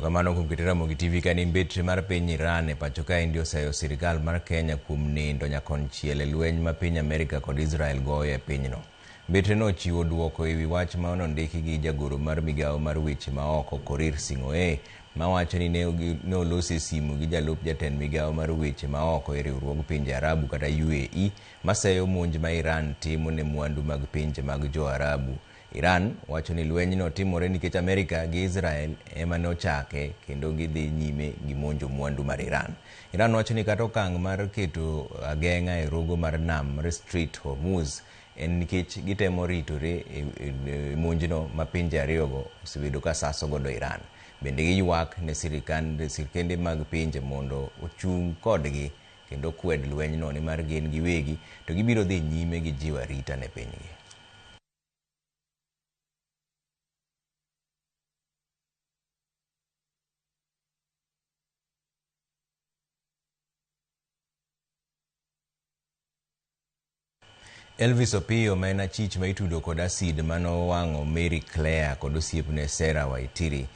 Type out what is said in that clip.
Erokamano kuom keto Ramogi TV ka ni mbetre mar piny Iran e pacho kaendi oseyo sirikal mar Kenya kuom nindo nyakonchiel e lweny ma piny Amerika kod Israel goyo e pinyno. Mbetre no ochiwo duoko ewi wach ma nondiki gi jagoro mar migawo mar weche maoko Korir Sing'oei mawacho ni ne olose e simu gi jalup jatend migawo mar weche maoko e riwruog pinje Arabu kata UAE maseyo monj ma Iran timo ne mwandu mag pinje mag jo Arabu. Iran wacho ni lwenyno timore nikech Amerika gi Israel ema ne ochake kendo gidhi nyime gi monjo mwandu mar Iran. Iran wacho ni kata okang' mar keto ageng'a e rogo mar nam mar Strait Hormuz en nikech gitemo ritore e monjno ma pinje ariyogo osebedo ka saso godo Iran. Bende giywak ne sirkende mag pinje mondo ochung' kodgi kendo kwed lwenyno nimar gin giwegi to gibiro dhi nyime gi jiwo arita ne pinygi. Elvis Opiyo ma en achich ma itudo kod asid manowang'o Mary Claire kod osiepne Sarah Waitiri.